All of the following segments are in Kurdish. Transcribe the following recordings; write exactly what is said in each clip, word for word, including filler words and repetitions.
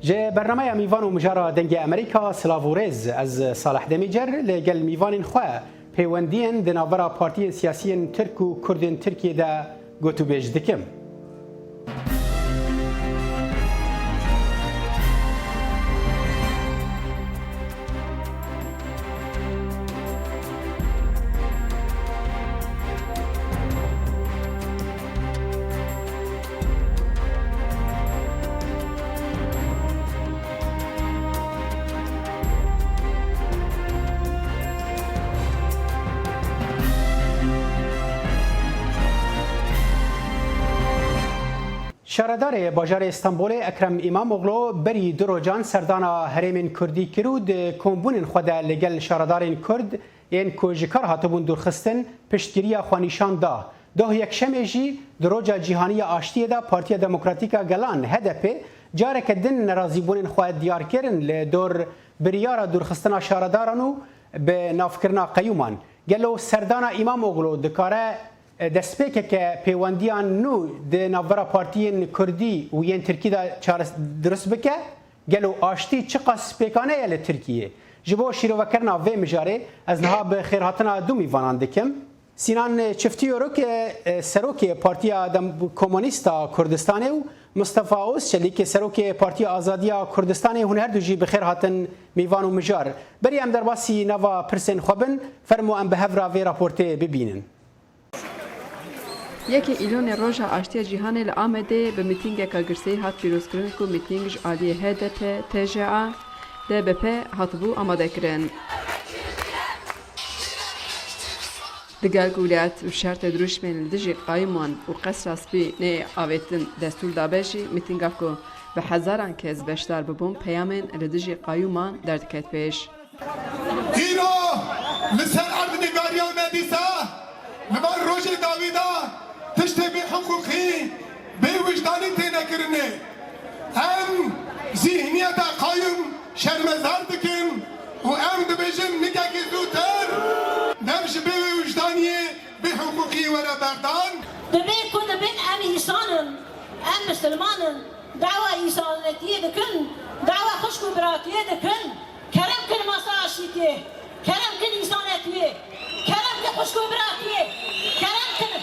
Ji bernameya Mîvan û Mijara Dengê Amerîka, silav û rêz. Ez Salih Demîcer li gel mîvanên xwe pêwendiyên di navbera partiyên siyasiyên Tirk û Kurdên Tirkiyê de gotûbêj dikim. Şaredarê bajarê Stenbolê Ekrem Îmamoglu berî du rojan serdana herêmên Kurdî kir û di kombûnên xwe de li gel şaredarên Kurd yên ku ji kar hatibûn dûrxistin, piştgiriya xwe nîşan da. Doh yekşemê jî di Roja Cîhanî ya Aştiyê de Partiya Demokratîk a Gelan, H D P, careke din nerazîbûnên xwe diyar kirin li dor biryara dûrxistina şaredaran û bi navkirina qeyûman. Gelo serdana Îmamoglu dikare, e, destpêkeke pêwendiyan nû di navbera partiyên Kurdî û yên Tirkî de çares-, dirust bike? Gelo aştî çiqas pêkane ye li Tirkiyê? Ji bo şîrovekirina vê mijarê ez niha bi xêrhatina du mîvanan dikim. Sînan Çiftiyoruk, e, serokê Partiya Dem-, Komunîst a Kurdistanê û Mistefa Ozçelîk, serokê Partiya Azadiya Kurdistanê, hûn her du jî bi xêr hatin mîvan û mijar. Berî em derbasî nava pirsên xwe bin, fermo em bi hev re vê raportê bibînin. Yekê Îlonê Roja Aştiya Cîhanê li Amedê bi mîtîngeke girseyî hat pîrozkirin ku mîtîng ji aliyê H D P, T J A, D B P hatibû amadekirin. Digel ku wilayet bi şertê dirûşmên li dijî qayûman û Qesra Spî neyê avêtin destûr dabe jî, mîtînga ku bi hezaran kes beşdar bibûn, peyamên li dijî qayûman derdiket pêş. Îro li ser erdnîgariya me dîsa li van rojê dawî de tiştê bêhiqûqî, bêwijdanî têne kirinê. Em zîhniyeta qayûm şermezar dikin û em dibêjin nikekî zûtir dev ji bêwijdaniyê, bêhiqûqiyê were berdan. Dibê ku dibin em însan in, em misilman in. Dawa însanetiyê dikin, dawa xwişk û biratiyê dikin. Kerem kin masa aşîtiyê, kerem kin însanetiyê, kerem kin xwişk û biratiyê, kerem kin.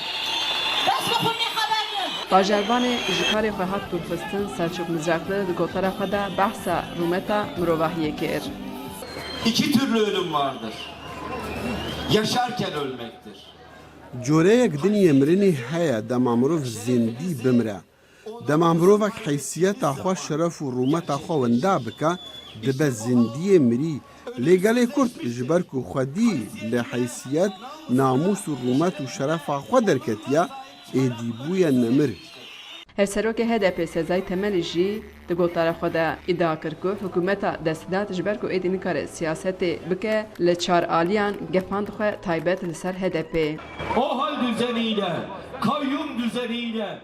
Dest bi xwînê xeber bin. Bajarvanê ji karê xwe hat dûrxistin Selçuk Mizrakli di gotara xwe de behsa rûmeta mirovahiyê kir. İki türlü ölüm vardır. Yaşarken ölmektir. Coreyek din yê mirinê heye dema mirov zindî bimire. Dema mirovek heysiyeta xwe, şeref û rûmeta xwe winda bike, dibe zindiyê mirî. Lê gelê Kurd ji ber ku xwedî li heysiyet, namûs û rûmet û şerefa xwe derketiye, êdî bûye nemir. Hevserokê H D P Sezai Temelî jî di gotara xwe de îdia kir ku hikûmeta desthilat ji ber ku êdî nikare siyasetê bike, li çar aliyan gefan dixwe taybet li ser H D P. O hal düzeniyle, kayyum düzeniyle,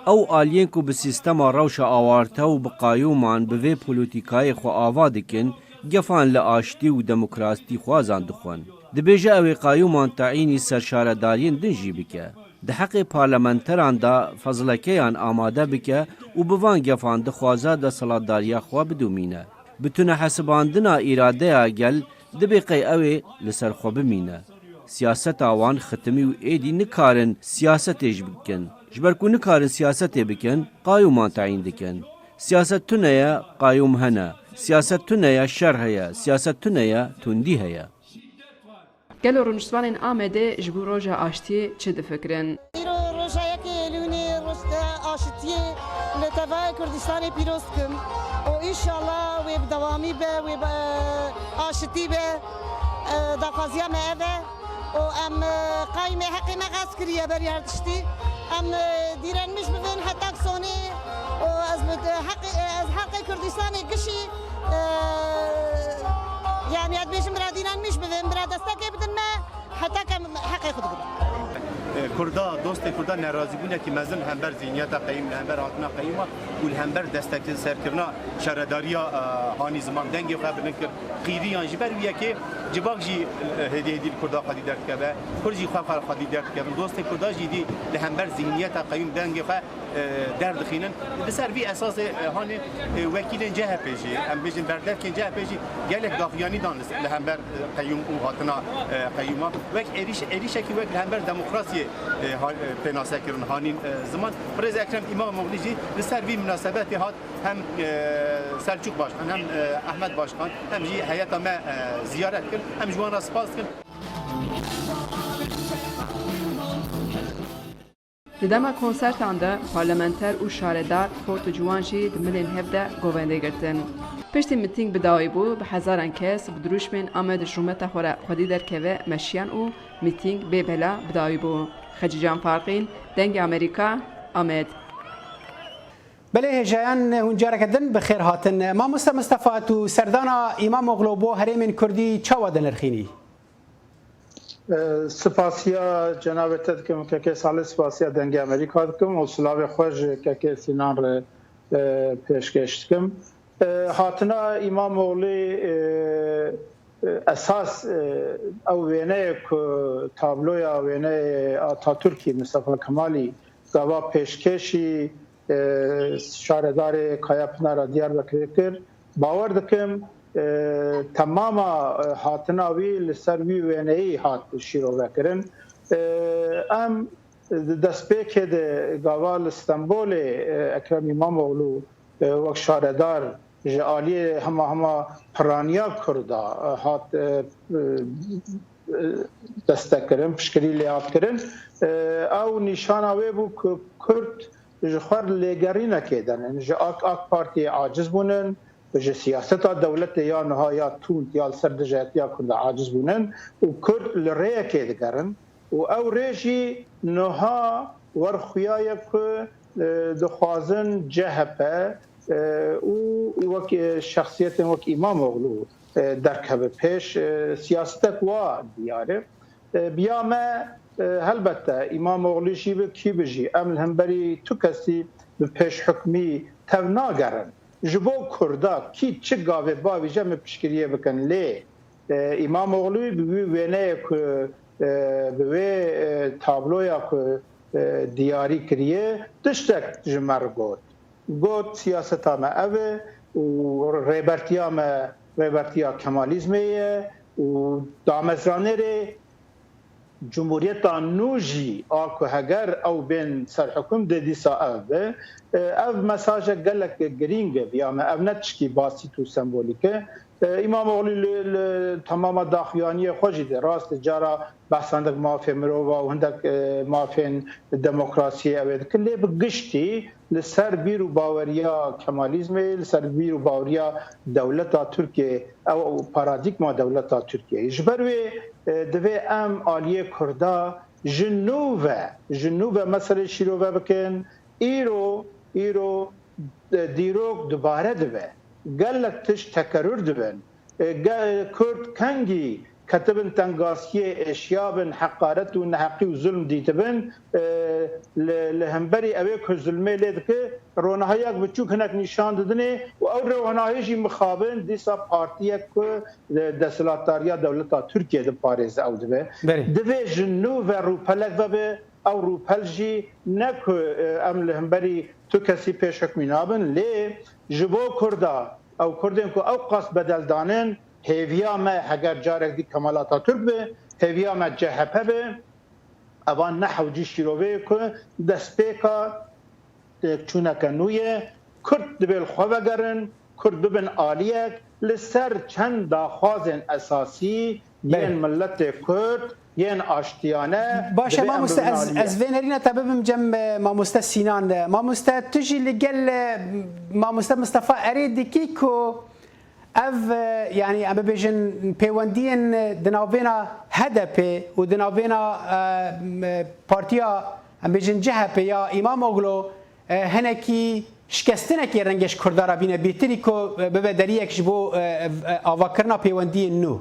Ew aliyên ku bi sîstema rewşa awarte û bi qayûman bi vê polîtîkayê xwe ava dikin, gefan li aştî û demokrasîtîxwazan dixwin. Dibêje ew ê qayûman tayînî serşaredariyên din jî bike. Di heqê parlamenteran de fezlekeyan amade bike û bi van gefan dixwaze desthilatdariya xwe bidomîne. Bi tunehesibandina îradeya gel, dibê qey ew ê li ser xwe bimîne. Siyaseta wan xitimî û êdî nikarin siyasetê jî bikin. Ji ber ku nikarin siyasetê bikin, qayûman tayîn dikin. Siyaset tune ye, qayûm hene. Siyaset tune ye, şer heye. Siyaset tune ye, tundî heye. Gelo rûniştvanên Amedê ji bo Roja Aştiyê çi difikirin? Îro roja yekê Êlûnê, roj, e, aşitiyê li tevaya Kurdistanê pîroz dikim û înşallah wê bi dewamî be, wê bi, e, aşitî be. E, daxwaziya me ev e û em, e, qayîmê heqê me xas kiriye berî her tiştî. Em, e, dîrenmiş bibin heta sonê û ez bi heqê, ez heqê Kurdistanê gişî, e, yanî ez dibêjim bira dîrenmiş bibin, bira destekê bidin me, heta ke em heqê xwe digirin. E, Kurda, dostê Kurda nerazîbûnekî mezin li hember zîhniyeta qeyûm, li hember hatina qeyûma û li hember destekserkirina şaredariya, e, hanî ziman dengê xwe bilind kir. Qîriyan ji ber wî yekê civak jî, e, hêdî hêdî li Kurda xwedî derdikeve, Kurd jî xwe xwe xwedî derdikevin. Dostê Kurda jî dî li hember zîhniyeta qeyûm dengê xwe e, derdixînin. Li ser vî esasê, e, hanê, e, wekîlên C H P jî, em bêjin berdevkên C H P jî gelek daxuyanî dan li, li hember, e, qeyûm û hatina, e, qeyûma. Wek êrîş, êrîşekî wek li hember demokrasiyê, e, ha-, e, pênase kirin, hanîn, e, ziman. Birêz Ekrem Îmamoğlu jî li ser vî minasebetê hat hem, e, Selçuk Başkan hem, e, Ahmet Başkan hem jî heyeta me, e, ziyaret kir. Em ji wan re spas dikin. Di dema konsertan de parlamenter û şaredar xort û ciwan jî di milên hev de govendê girtin. Piştî mitîng bi dawî bû, bi hezaran kes bi dirûşmên Amed ji rûmeta xwe re xwedî derkeve meşiyan û mitîng bê bela bi dawî bû. Xecîcan Farqîn, Dengê Amerîka, Amed. Belê hêjayan hûn careke din bi xêr hatin. Mamoste Mistefa, tu serdana Îmamoğlu bo herêmên Kurdî çawa dinirxînî? E, Spasiya cenabê te dikim, kekê Salih, spasiya Dengê Amerîka dikim û silavê xwe ji kekê Sînan re, e, pêşkêş dikim. E, hatina Îmamoğlî, e, e, esas, e, ew wêneyê ku tabloya wêneyê Atatürkî, Mustafa Kemalî gava pêşkêşî, e, şaredarê Kayapınara Diyarbekirê kir. Bawer dikim, e, temama, e, hatina wî li ser wî wêneyî hat şîrovekirin. E, em di destpêkê de gava li Stenbolê, e, Ekrem Îmamoğlu, e, wek şaredar ji aliyê hema hema piraniya Kurda, e, hat, e, e, destek kirin, piştgirî lê hat kirin. E, ew nîşana wê bû ku Kurd ji xwe lêgerînekê denin. Ji AK, AK Partiyê aciz bûnin, ji siyaseta dewletê ya niha ya tund ya li ser dijehetiya Kurda aciz bûnin û Kurd li rêyekê digerin. Û ew rê jî niha werxuya ye ku, e, dixwazin C H P, e, û wek, e, şexsiyetên wek Îmamoğlu, e, derkeve pêş, e, siyasetek wa diyar e. E, biya me, e, helbette Îmamoğlu jî bi kî bi jî, em li hemberî tu kesî bi pêşhukmî tev nagerin. Ji bo Kurda kî çi gavê bavîje min piştgiriyê bikin. Lê, e, Îmamoğlu bi wî wêneyê ku, e, bi wê, e, tabloya ku, e, diyarî kiriye, tiştek ji me re got. Got, siyaseta me ev e û rêbertiya me rêbertiya Kemalîzmê ye û damezranêrê Cumhuriyeta nû jî a ku heger ew bên ser hikum dê dîsa ev be. E, ev mesajek gelek girîng e, biya me ev ne tişkî basît û sembolîk e. E, Îmamoğlu li, li temama daxuyaniyê xwe jî de rast e, cara behsa hindek mafê mirova û hindek, e, mafên demokrasiyê ew ê dikin. Lê bi giştî li ser bîr û baweriya Kemalîzmê, li ser bîr û baweriya dewleta Tirkiyê, ew, ew paradîgma dewleta Tirkiyeyê. Ji ber wê, e, divê em aliyê Kurda ji nû ve, ji nû ve meselê şîrove bikin. Îro, îro, e, dîrok dubare dibe. Gelek tişt tekerrür dibin. E, ge-, Kurd kengî ketibin tengasiyê, êşiyabin, heqaret û neheqî û zulm dîtibin, e, li, li hemberî ewê ku zulmê lê dike, ronahiyek biçûk hinek nîşan didinê û ew ronahî jî mixabin dîsa partiyek ku, e, desthilatdariya dewleta Tirkiye diparêze ew dibe. Belê. Divê ji nû ve rûpelek vebe, ew rûpel jî ne ku, e, em li hemberî tu kesî pêşhukmî nabin, lê ji bo Kurda, ew Kurdên ku ew qas bedel danin, hêviya me heger carek dî Kemal Atatürk be, hêviya me C H P be, evan ne hewcî şîrove ye ku destpêka, e, çûneke nû ye. Kurd divê li xwe vegerin, Kurd bibin aliyek li ser çend daxwazên esasî Belê. yên miletê Kurd, yên aştiyane. Baş e, divê em mamoste, bibin ez, aliyek. Ez vê nerîna te bibim cem, e, mamoste Sînan. E, mamoste, tu jî li gel, e, mamoste Mistefa erê dikî ku ev, e, yanî em bibêjin pêwendiyên, e, di navbêna H D P û di navbêna, e, m-, partiya, em bêjin C H P ya Îmamoğlu, e, hinekî şikestinekê rengê ji Kurda re bîne bêtirî ku, e, bibe deriyek ji bo, e, e, avakirina pêwendiyên nû.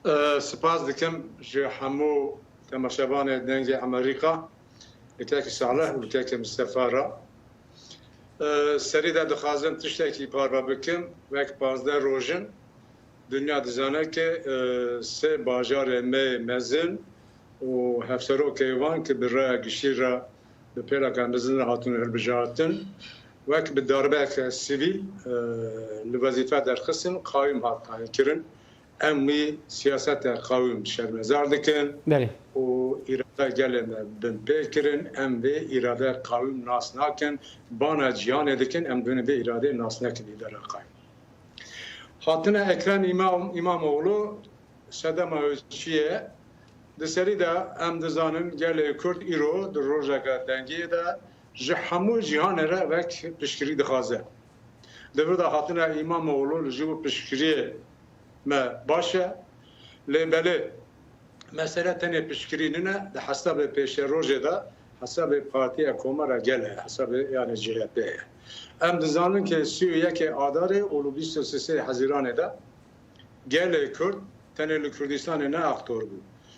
E, spas dikim ji hemû temaşevanê Dengê Amerîka, li kekî Salih û li kekî Mistefa re. E, serî de dixwazim tiştekî parve bikim. Wek pazdeh roj in, dinya dizane ke, e, sê bajarê me mezin û hevserokê wan ki bi raya giştî re bi pêleke mezin re hatine hilbijartin. Wek bi darbeyeke sivîl, e, li wezîfe derxistin, qawîm hat tayînkirin. Em wî siyaseta qawîm şermezar dikin Belê. û îrada gelê me binpê kirin. Em vê îrade qawîm nas nakin, bana cîhanê dikin, em dibin vê îradeyê nas nekin îdara qawîm. Hatine Ekrem İmam, İmamoğlu sedema wê çi ye? Di serî de em dizanin gelê Kurd îro di rojeke dengiyê de ji hemû cîhanê re wek piştgirî dixwaze. Di vir de hatine Îmamoğlu li ji bo piştgiriyê me baş e. Lê belê mesele tenê piştgirî nine, di hesabê pêşerojê de hesabê Partiya Komara Gel e, hesabê yani C H P ye. Em dizanin ke sî û yekê Adarê û li bîst û sê Hezîranê de gelê Kurd tenê li Kurdistanê ne aktor bû.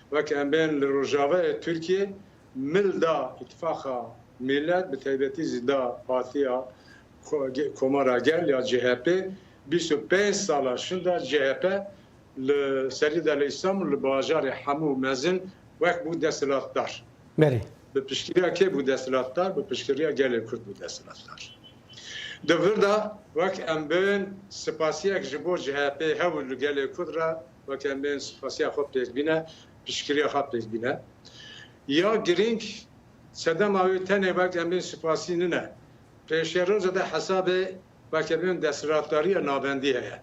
Wek em bên li rojavayê Tirkiyê mil da Îtifaqa Millet, bi taybetî zî da Partiya Ko-, Ge-, Komara Gel ya C H P, bîst û pênc sala şinda C H P li serî de li Îstanbul li bajarê hemû mezin wek bû desthilatdar. Berê. Bi piştgiriya kê bû desthilatdar? Bi piştgiriya gelê Kurd bû desthilatdar. Di vir de wek em bên spasiyek ji bo C H P hewl li gelê Kurd re, wek em bên spasiya xwe pêk bîne, piştgiriya xwe pêk bîne. Ya girîng sedema wê tenê wek em bên spasî nine. Pêşeroja de hesabê wek em bên desthilatdariya navendî heye.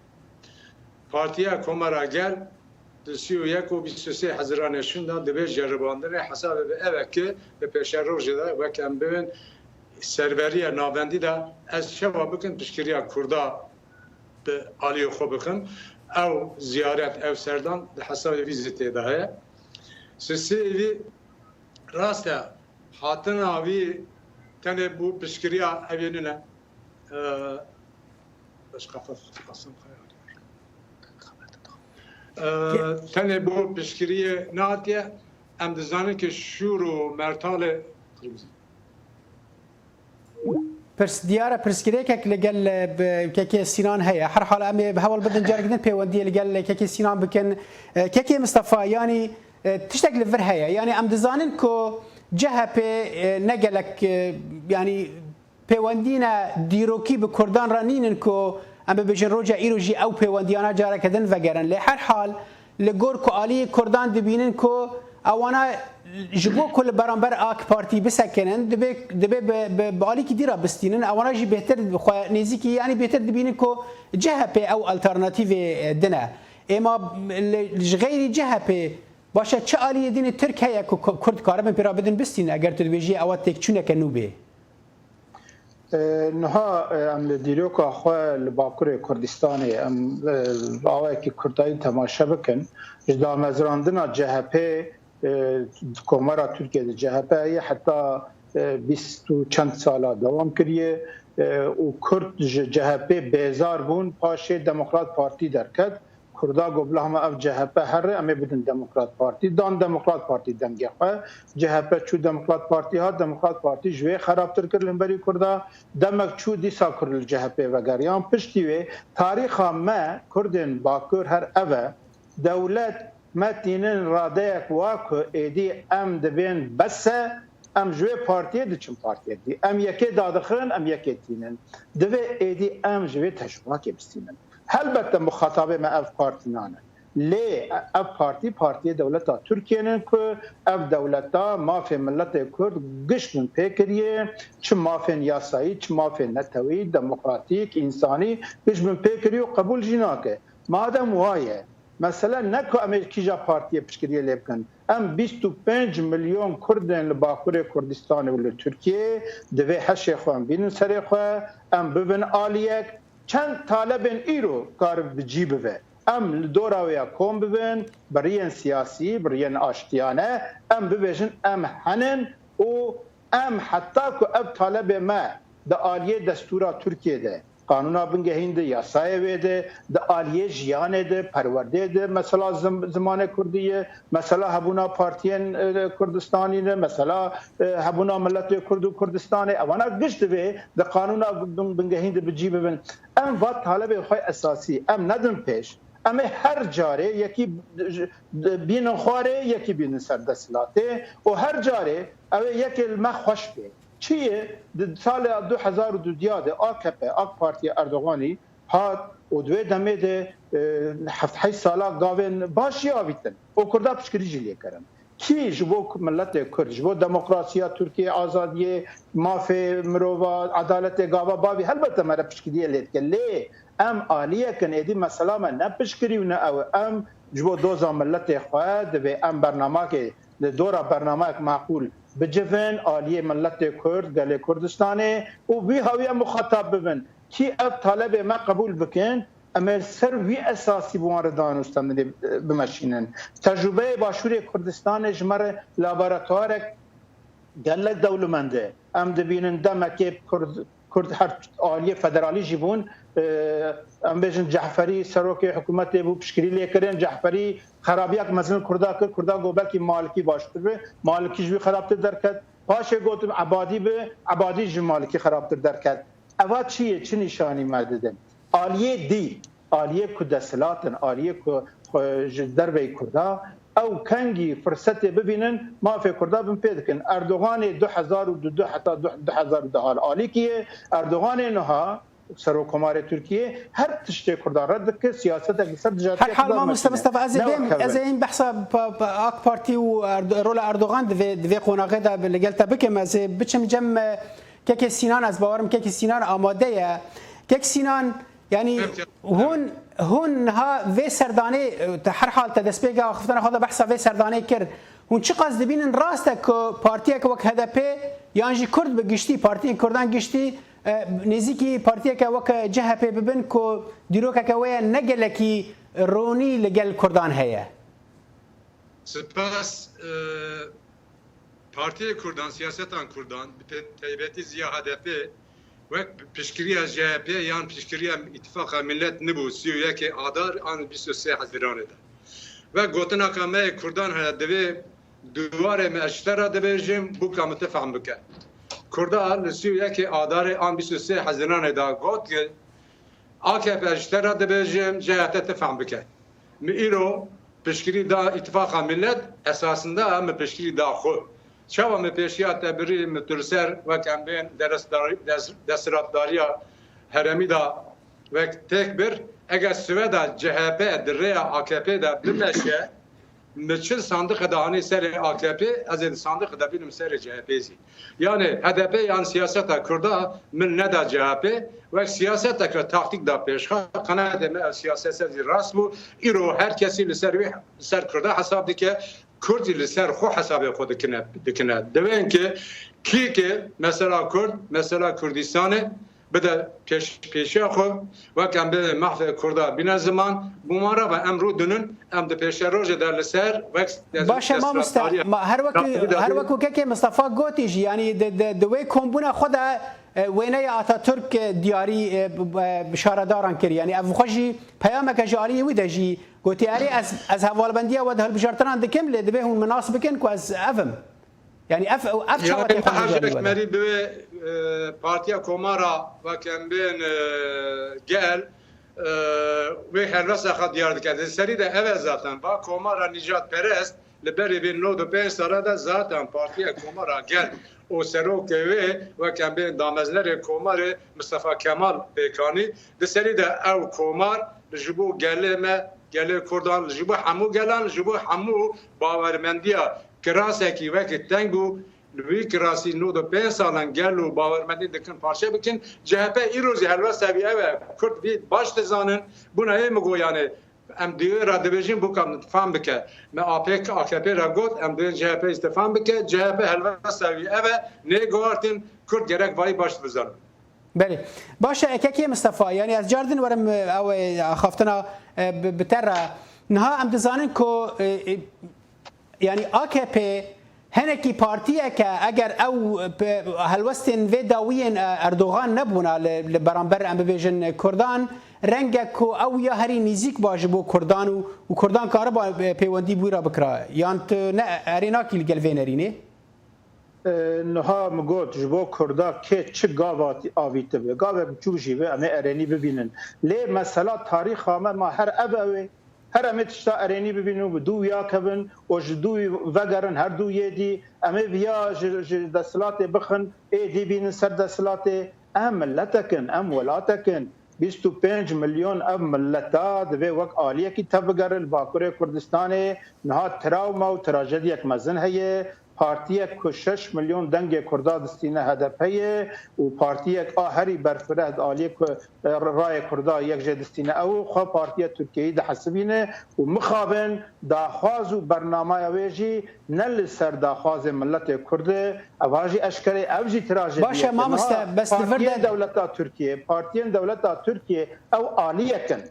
Partiya Komara Gel di sî û yek û bîst û sê Hezîranê şinda divê ceribandinê hesabê bi ev e ki di pêşerojê de wek em bibin serveriya navendî de ez çawa bikin piştgiriya Kurda bi aliyê xwe bikim. Ew ziyaret, ev serdan di hesabê vî zî tê de heye. Sisê vî rast e, hatina vî tenê bû piştgiriya evê nine. Ee, başka fas-, fasıl kayar. Ee, tenê bo piştgiriyê nehatiye, em dizanin ki şûr û mertalê Pirs diyar e, pirsgirêkek li gel, e, bi Kekê Sînan heye. Her hal em ê bi hewl bidin carek din pêwendiyê li gel Kekê Sînan bikin. E, Kekê Mistefa, yanî, e, tiştek li vir heye. Yanî em dizanin ku C H P, e, ne gelek, e, yanî pêwendî ne dîrokî bi Kurdan re nînin ku em bibêjin roja îro jî ew pêwendiyana careke din vegerin. Lê her hal li gor ku aliyê Kurdan dibînin ku ewana ji bo ku li beramber A K Partî bisekinin, dibê, dibê bi, bi, bi alîkî dî re bistînin. Ewana jî bêhtir xwe nêzîkî, yanî bêhtir dibînin ku C H P ew alternatîvê, e, din e. Êma li, ji xeyrî C H P baş e, çi aliyê dînê Tirk heye ku Ku-, Kurd karibin pê re bidin bistînin, eger tu dibêjî ewa têkçûneke nû bê? E, niha, e, em li dîroka xwe li Bakurê Kurdistanê em, e, bi awayekî kurtayî temaşe bikin. Ji damezrandina C H P, e, Komara Tirkiye de C H P heye heta, e, bîst û çend sala dewam kiriye, e, û Kurd ji C H P bêzar bûn, paşê Demokrat Partî derket. Kurda got, "Bila hema ev C H P here, em ê bidin Demokrat Partî." Dan Demokrat Partî dengê xwe. C H P çû Demokrat Partî hat, Demokrat Partî ji wê xerabtir kir li hemberî Kurda. Demek çû dîsa Kurd li C H P vegeriyan. Piştî wê tarîxa me Kurdên Bakur her ev e. Dewlet me tînin radeyek wa ku êdî em dibên bes e, em ji wê partiyê diçin partiyek dî. Em yekê dadixin, em yekê tînin. Divê êdî em ji vê tecrûbakê bistînin. Helbette muxatabê me ev partî nane. Lê ev partî, partiyê dewleta Tirkiyê ne ku ev dewleta mafê miletê Kurd giş bin pê kiriye, çi mafên yasayî, çi mafên neteweyî, demokratîk, însanî giş bin pê kiriye û qebûl jî nake. Madem waye, mesele ne ku em ê kîja partiyê piştgiriyê lê bikin. Em bîst û pênc milyon Kurd in li Bakurê Kurdistanê û li Tirkiyeyê, divê hişê xwe em bînin serê xwe, em bibin aliyek, çend talebên îro karib bi cî bibe. Em li dora wê ya kom bibin, bi riyên siyasî, bi riyên aştiyane, em bibêjin, em henin û em heta ku ev talebê me di aliyê destûra Tirkiyê de, qanûna bingehîn de, yasayê wê de, di aliyê jiyanê de, perwerdeyê de, mesela zim-, zimanê kurdî ye, mesela hebûna partiyên, e, Kurdistanî ne, mesela, e, hebûna miletê Kurd û Kurdistanê, ewana giş divê di qanûna bin-, bingehîn de bi cî bibin. Em va talebê xwe esasî, em nedin pêş. Em ê her carê yekî bînin xwarê, yekî bînin ser desthilatê û her carê ew ê yekê li me xweş bê. Çi ye? Di sala du hezar û duduya de A K P, AK Partiya Erdoganî hat û di wê demê de, e, heft heşt sala gavên baş jî avîtin û Kurda piştgirî jî lê kirin. Kî ji bo miletê Kurd, ji bo demokrasiya Tirkiyê, azadiyê, mafê mirova, edaletê gava bavî, helbete me re piştgiriyê lê dike. Lê em aliyek in, êdî mesela me ne piştgirî û ne ew e. Em ji bo doza miletê xwe divê em bernamakê, li dora bernamayek maqûl bicivin, aliyê miletê Kurd, gelê Kurdistanê û vî hawî em muxatab bibin. Kî ev talebê me qebûl bikin, em ê li ser wî esasî bi wan re danûstandinê bimeşînin. Tecrûbeyê Başûrê Kurdistanê ji me re laboratuwarek gelek dewlemend e. Em dibînin demekê Kurd, Kurd her aliyê federalî jî bûn. E, em bêjin Cehferî serokê hikûmetê bû, piştgirî lê kirin. Cehferî xerabiyak mezin Kurda kir. Kurda got belkî Malikî baştir be. Malikî ji wî xerabtir derket. Paşê gotin Ebadî be. Ebadî ji Malikî xerabtir derket. Eva çi ye? Çi nîşanî me didin? Aliyê dî, aliyê ku desthilat in, aliyê ku xwe ji derveyî Kurda, ew kengî firsetê bibînin, mafê Kurda bin pê dikin. Erdoganê du hezar û du heta du hezar û deh alîkî ye. Erdoganê niha Serokkomarê Tirkiyê her tiştê Kurdan red dike, siyasetek li ser dijatiya Kurdan meşîne. Her hal mamoste Mistefa, ez ê bêm, ez ê ên behsa pa-, pa-, AK Partî û Erdo-, rola Erdogan di vê, di vê qonaxê de li gel te bikim. Ez ê biçim cem, e, Kekê Sînan, ez bawerim Kekê Sînan amade ye. Kek Sînan, yanî hûn, hûn niha vê serdanê, e, te her hal te destpêka axiftina xwe de behsa vê serdanê kir. Hûn çiqas dibînin rast e ku partiyeke wek H D P yan jî Kurd bi giştî, partiyên Kurdan giştî, e, nêzîkî partiyeke wek C H P bibin ku dîrokeke wê ye ne gelekî ronî li gel Kurdan heye? Spas, e, Partiyê Kurdan, siyasetan Kurdan, bi te-, taybetî ziya H D P, wek piştgiriya C H P yan piştgiriya Îtifaqa Millet nibû sî û yekê Adar an bîst û sê Hezîranê de. Wek gotina ka me yê Kurdan heye, divê duwarê me ez ji te re dibêjim, bûka min tu fehm bike. Kurda li sî û yekê Adarê an bîst û sê Hezîranê de got ki, A K P ji te re dibêjim, C H P tu fehm bike. Min îro piştgirî da Îtifaqa Millet, esasında min piştgirî da xwe. Çawa min pêşiya te birî, min tu li ser wek em bên deresdar-, des-, desthilatdariya herêmî da wek têk bir, eger Sweda C H P di rêya A K P de bimeşe, min çil sandiqe de anî serê A K P, ez ê di sandiqe de bînim serê C H P zî. Yani H D P yan siyaseta Kurda min neda C H P, wek siyaseteke taktîk da pêşxa, qenaetê me ev siyaset zî rast bû. Îro her kesî li ser wî, li ser Kurda hesab dike, Kurd zî li ser xwe hesabê xwe dikine, dikine. Divên ki kî ki mesela Kurd, mesela Kurdistanê, bide pêş-, pêşiya xwe, wek em bê mehfê Kurda bîne ziman, bi wan re ve em rû dinin, em di pêşerojê de li ser wek Baş e, mamoste, desthilatdariya ma-, her wekî, dawî de her wekî kekê Mistefa gotî jî, yanî di, di, di wê kombûna xwe de, e, wêneya Atatürk, e, diyarî, e, b-, b-, şaredaran kir. Yanî ev xwe jî peyameke ji aliyê wî de jî gotî, erê ez, ez hevalbendiya we di hilbijartinan dikim, lê divê hûn min nas bikin ku ez ev im. Yani ev, ev çawa tê xwe mijariye were? Merî bi wê, e, Partiya Komara wek em bên, e, gel, e, wê helwesta xwe diyar dike. Di serî de ev e zaten. Va komara nîjadperest li berê vê nod û pênc sala de zaten Partiya Komara gel û serokê wê wek em bên dameznerê komarê Mistefa Kemal pêkanî. Di serî de ew komar li ji bo gelê me, gelê Kurdan, li ji bo hemû gelan, li ji bo hemû bawermendiya kirasekî wekî teng û li wî kirasî nod û pênc salan gel û bawermendî dikin parçe bikin. C H P îro zî helwesta wî ew e. Kurd vî baş dizanin. Bûna ê min got, yanê em di wê re dibêjin, bûka min fam bike. Me A P K, A K P re got, em divên C H P îstîfam bike. C H P helwesta wî ev e. Nê guhartin, Kurd gerek vayî baş bizanin. Belê. Baş e, kekê Mistefa, yanî ez cardin werim, e, ew, e, axaftina, e, bi, bi te re. Niha em dizanin ku, e, e, yanî A K P hinekî partiyeke, eger ew, e, helwestên vê dawiyên, e, Erdogan nebûna li, li beramber, em bibêjin, Kurdan, renge ku ew ya herî nîzîk ba ji bo Kurdan û, û Kurdan kariba, e, pêwendî bi wî re bikira. Yan tu ne, erê nakî li gel vê nerînê? E, niha min got, ji bo Kurda kê çi gav avîtibe, gavek biçûk jî be, em ê erênî bibînin. Lê mesela tarîxa me ma her ev ew ê, Her em ê tişta erênî bibînin û bi dû wiya kevin û ji dû vegerin her dû yê dî. Em ê viya ji, ji desthilatê bixin, ê dî bînin ser desthilatê. Em miletek in, em welatek in. Bîst û pênc milyon ev mileta divê wek aliyekî tevbigere. Li Bakurê Kurdistanê niha trawma û trajediyek mezin heye. Partiyek ku şeş milyon dengê Kurda distîne H D P ye û partiyek a herî berfireh di aliyê ku, e, rayê Kurda yek jê distîne ew xwe partiya Tirkiyeyî dihesibîne û mixabin daxwaz û bernamaya wê jî ne li ser daxwazê miletê Kurd e. Eva jî eşkerê ev jî trajediyek e. Baş e, mamoste, bes li vir partiyên de dewleta Tirkiye, partiyên dewleta Tirkiye ew aliyek in.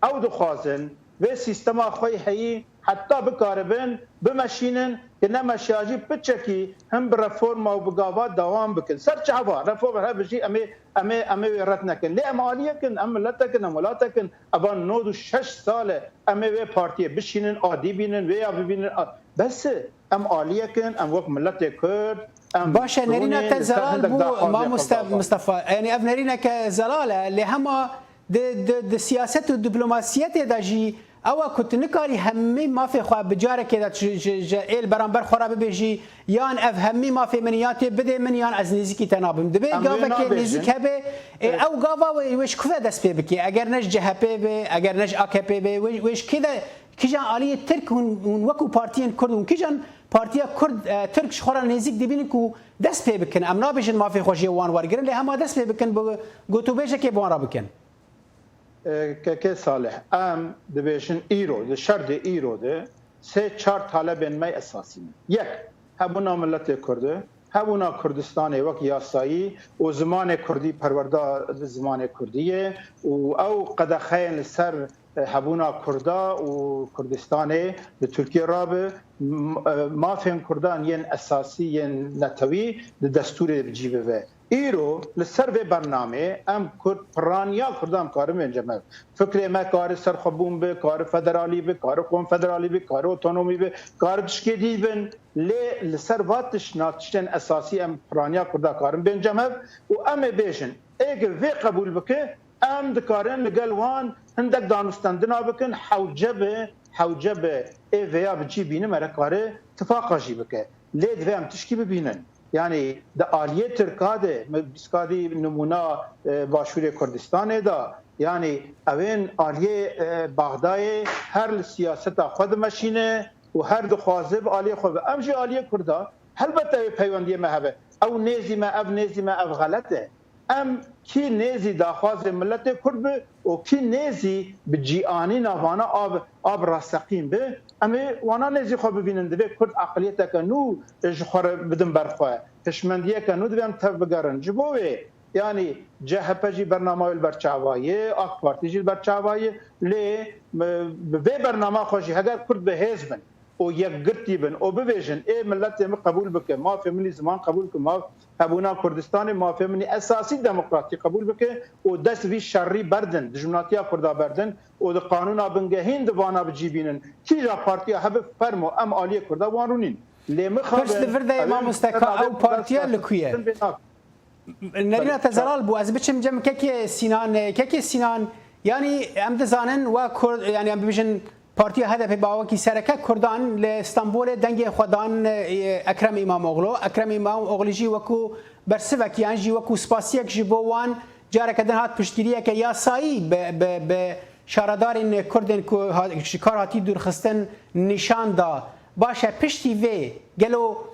Ew dixwazin vê sîstema xwe yê heyî heta bikaribin bimeşînin, ki nemeşiya jî piçekî him bi reforma û bi gava dewam bikin. Ser çava reforma hebe jî em ê, em ê, em ê wê red nekin. Lê em aliyek in, em miletek in, em welatek in. Eva nod û şeş sal e em ê wê partiyê bişînin, a dî bînin, wê ya bibînin. A, bes e. Em aliyek in, em wek miletê Kurd, em Baş e, nerîna rûnên te li ser zelal hindek bû, daxwazê mamoste xwe gava. Mistefa. Yanî ev nerîneke zelal e, lê hema di, di, di siyaset û diplomasiyetê de jî ew e ku tu nikarî hemî mafê xwe bi carekê de ji, ji, ji ê li beramber xwe re bibêjî, yan ev hemî mafê min ya tê bidê min, yan ez nêzîkî te nabim. Divê Em wê gavekê nabêjin. Nêzîk hebe, ê, Evet. Ew gava wê, wê ji ku ve dest pê bike? Eger ne ji C H P be, eger ne ji A K P be, wê, wê ji kê de Kîjan aliyê Tirk hûn, hûn wekû partiyên Kurd, hûn kîjan partiya Kurd, e, Tirk ji xwe re nêzîk dibînin ku dest pê bikin? Em nabêjin mafê xwe jê wan wergirin, lê hema dest pê bikin bi gotûbêjekê bi wan re bikin. E, Keke Salih, em dibêjin îro, di şerdê îro de sê çar talebên me esasî ne. Yek, hebûna miletê Kurd e, hebûna Kurdistanê wek yasayî û zimanê Kurdî, perwerda zimanê Kurdî ye û ew qedexeyên li ser hebûna Kurda û Kurdistanê li Tirkiye rabe, m-, e, mafên Kurdan yên esasî, yên netewî di destûrê bi cî bibe. Îro li ser vê bernameyê em Kurd, piraniya Kurdan em karin bên cem ev. Fikrê me kare serxwebûn be, kare federalî be, kare konfederalî be, kare otonomî be, kare tişkê dî bin. Lê li ser va tişt, na tiştên esasî em piraniya Kurda karin bên cem ev û em ê bêjin, ê gi vê qebûl bike, em dikarin li gel wan hindek danûstendina bikin, hewce be, hewce be, ê vêya bi cî bîne mere kare tifaqa jî bike. Lê divê em tişkî bibînin. Yanî di aliyê Tirka de, me bîskadî nimûna, e, Başûrê Kurdistanê da, yanî ewên aliyê, e, Baxdayê her li siyaseta xwe dimeşîne û her dixwaze bi aliyê xwe be. Em jî aliyê Kurda, helbet ew ê peywendiyê me hebe. Ew nêzî me, ev nêzî me, ev xelet e. Em kî nêzî daxwazê miletê Kurd bi û kî nêzî bi cîanîna vana a bi, a bi rasteqîn bi, em ê wana nêzî xwe bibînin. Divê Kurd aqiliyeteke nû ji xwe re bidin ber xwe. Hişmendiyeke nû divê em tev bigerin. Ji bo wê, yanî C H P jî bernama wê li ber çava ye, AK Partî jî li ber çava ye, lê, e, bi vê bernama xwe jî heger Kurd bi hêz bin, û yekgirtî bin û bibêjin, ê miletê min qebûl bike, mafê min î ziman qebûl bike, maf hebûna Kurdistanê mafê min î esasî demokratî qebûl bike û dest vî şerî berdin, dijminatiya Kurda berdin û di qanûna bingehîn di vana bi cî bînin. Kîja partiya hebe fermo, em aliyê Kurda wan rûnîn. Lê mixabin, Pirs li vir de ye, ew ê mamoste, ka ew partiya li ku ye? Nerîna te zelal bû. Ez biçim cem Kekê Sînan. Kekê Sînan, yanî em dizanin we Kurd, yanî em bibêjin Partiya H D P bi awakî sereke Kurdan li Stenbolê dengê xwe dan, e, Ekrem Îmamoğlu. Ekrem Îmamoğlu jî wekû bersivek yan jî wekû spasiyek ji bo wan careke din hat piştgiriyeke yasayî bi, bi, bi şaredarên Kurdên ku ha-, ji kar hatî dûrxistin nîşan da. Baş e, piştî vê gelo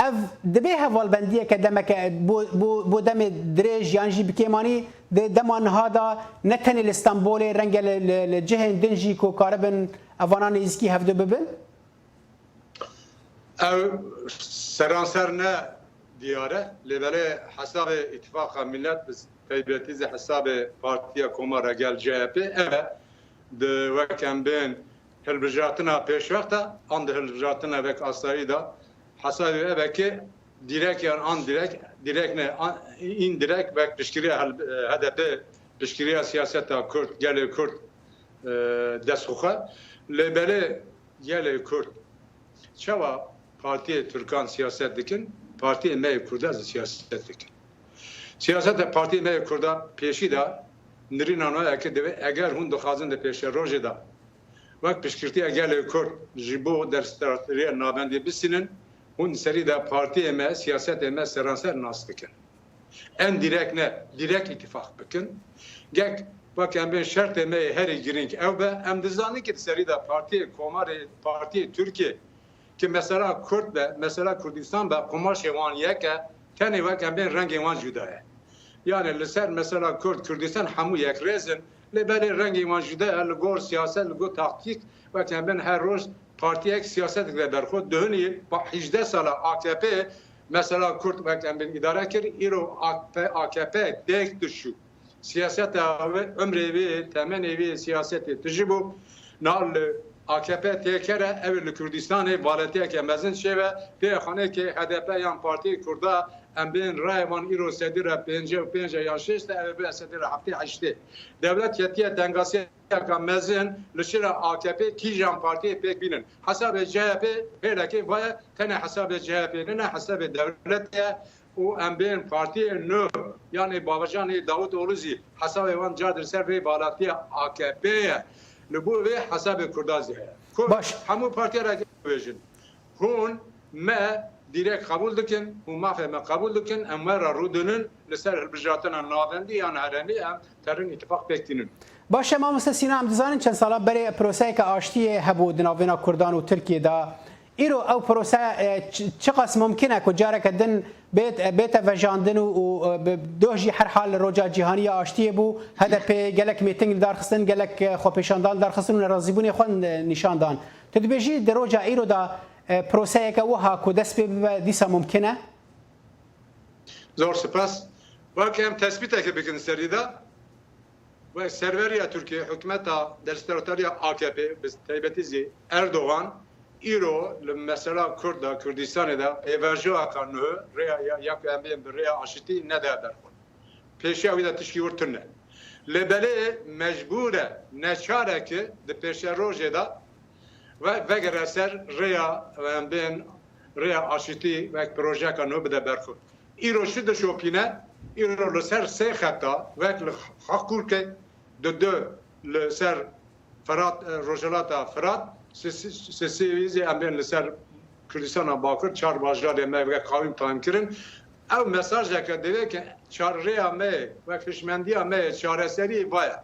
Ev dibe hevalbendiyeke demeke bo, bo, bo demê dirêj yan jî bi kêmanî di dema niha de ne tenê li Stenbolê, renge li, li, li cihên din jî ku karibin evana nêzîkî hevdu bibin? Ew seranser ne diyar e, lê belê hesabê Îtifaqa Millet, bi taybetî zî hesabê Partiya Komar a gel C H P, ev e, di wek em bên hilbijartina pêşwext de, an di hilbijartina wek asayî de, hesabê ev e ki direkt yan an direkt, direkt ne, an, indirekt wek piştgiriya hel-, H D P, piştgiriya siyaseta Kurd, gelê Kurd, e, dest xwe. Lê belê gelê Kurd çawa partiyê Tirkan siyaset dikin, partiyê me yê Kurda zî siyaset dikin. Siyaseta partiyê me yê Kurda pêşî de nirîna nû ye ki divê eger hûn dixwazin di pêşerojê de wek piştgirtiya gelê Kurd ji bo dersterateriya navendê bisînin, hûn serî de partiyê me, siyasetê me seranser nas dikin. En direkt ne, direkt îtîfaq bikin. Gek wek em bên şertê me yê herî girîng ew be, em dizanin ki di serî de partiyê Komarê, partiyê Tirkiye ki mesela Kurd be, mesela Kurdistan be, qumaşê wan yek e, tenê wek em bên rengê wan cuda ye. Yani li ser mesela Kurd, Kurdistan hemû yekrêz in, lê belê rengê wan cuda ye, li gor siyaset, li gor taktîk, wek em bên her roj partiyek siyasetek de berxwe. Duhunî pa-, hejdeh sala A K P mesela Kurd wek em bên îdare kir, îro A K P, A K P têk dişû. Siyaseta wê, umrê wê, temenê wê siyasetê tijî bû. Na li A K P têkere, ew li Kurdistanê valetiyeke mezin çêve, pê xanê ki H D P yan Partiyê Kurda, em bên rayê wan îro sedî re pêncî û pênc e yan şêst e, ew bê sedî re heftê heştê. Dewlet ketiye tengasiyeka mezin li şira A K P kîjan partiyê pêk bînin. Hesabê C H P hêlekê vaye, tenê hesabê C H P nine, hesabê dewletê ye. Û em bên partiyê nû, yanê Babacanê Davutoğlu zî hesabê wan car dir ser vê valatiya A K P ye. Li bo vê hesabê Kurda zî heye. Ku Baş. Hemû partiya re bêjin. Hûn me direkt qebûl dikin û mafê me qebûl dikin, em we re rûdinin li ser hilbijartina navendî yan herêmî em terin îtifaq pêk tînin. Baş e, mamoste Sînan, em dizanin çend sala berê proseyeke aştiyê hebû di navbêna Kurdan û Tirkiyê de. Îro ew prose, e, çi, çiqas mumkin e ku careke din bêt-, e, bête vejandin û, û, e, bi doh jî her hal roja cîhanî ya aştiyê bû, H D P gelek mêting li dar xistin, gelek, e, xwepêşandan li dar xistin û nerazîbûnê xwe, e, nîşan dan. Tu dibêjî di roja îro de, e, proseyeke wiha ku dest pê bibe dîsa mumkin e? Zor spas. Wek em tespîtekê bikin serî de, wek serveriya Tirkiye, hikûmeta desthilatdariya A K P, bi taybetî zî Erdogan, îro li mesela Kurd de, Kurdistanê de pêvajoyeka nuh, rêya ya, ya ku em bên bi rêya aşitî nede derxwe. Pêşiya wî de tişkî wir tune. Lê belê mecbûr e, neçar e ki di pêşerojê de ve-, vegere ser rêya, em bên rêya aşitî wek projeyeka nû bide ber xwe. Îro çi dişopîne? Îro li ser sê xeta, wek li Xakurkê, di du li ser Firat, e, rojhilata Firat, si-, si-, si-, sê wî zî em bên li ser Kurdistana Bakur, çar bajarê me wek qawîm tayin kirin. Ew mesajeke divê ke çar rêya me, wek hişmendiya me, çareseriyê vaye.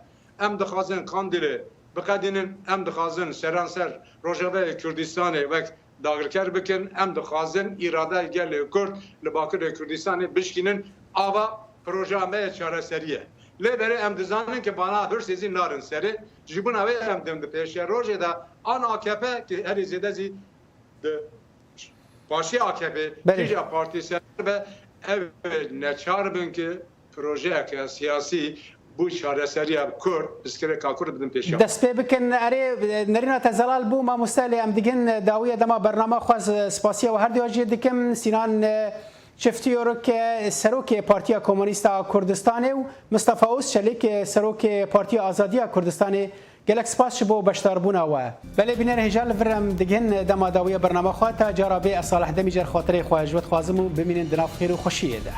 Em dixwazin Qandîlê biqedînin, em dixwazin seranser Rojavayê Kurdistanê wek dagirker bikin, em dixwazin îradeyê gelê Kurd li Bakurê Kurdistanê bişkînin, ava projeya me ye çareserî ye. Lê berê em dizanin ke vana hirsê zî narin serê. Ji bona wê em din di pêşerojê de an A K P ki herî zêde zî di paşê A K P Belê. Kîja partî ser be, ew ê neçar bin ki projeyeke siyasî bo çareseriya Kurd, pirsgirêka Kurd bidin pêşiya. Dest pê bikin. Erê, nerîna te zelal bû, mamoste, lê em digin dawiya dema bernama xwe. Spasiya we her duya jê dikim. Sînan, e, Çiftîyoruk, e, serokê Partiya Komunîst a Kurdistanê û Mistefa Ozçelîk, e, serokê Partiya Azadiya Kurdistanê, gelek spas ji bo beşdarbûna we. Belê bînerên hêja, li vir em digihîn dema dawiya bernama xwe, ta cara bê ez Salih Demîcer xatirê xwe ji we dixwazim û bimînin di nav xêr û xweşiyê de.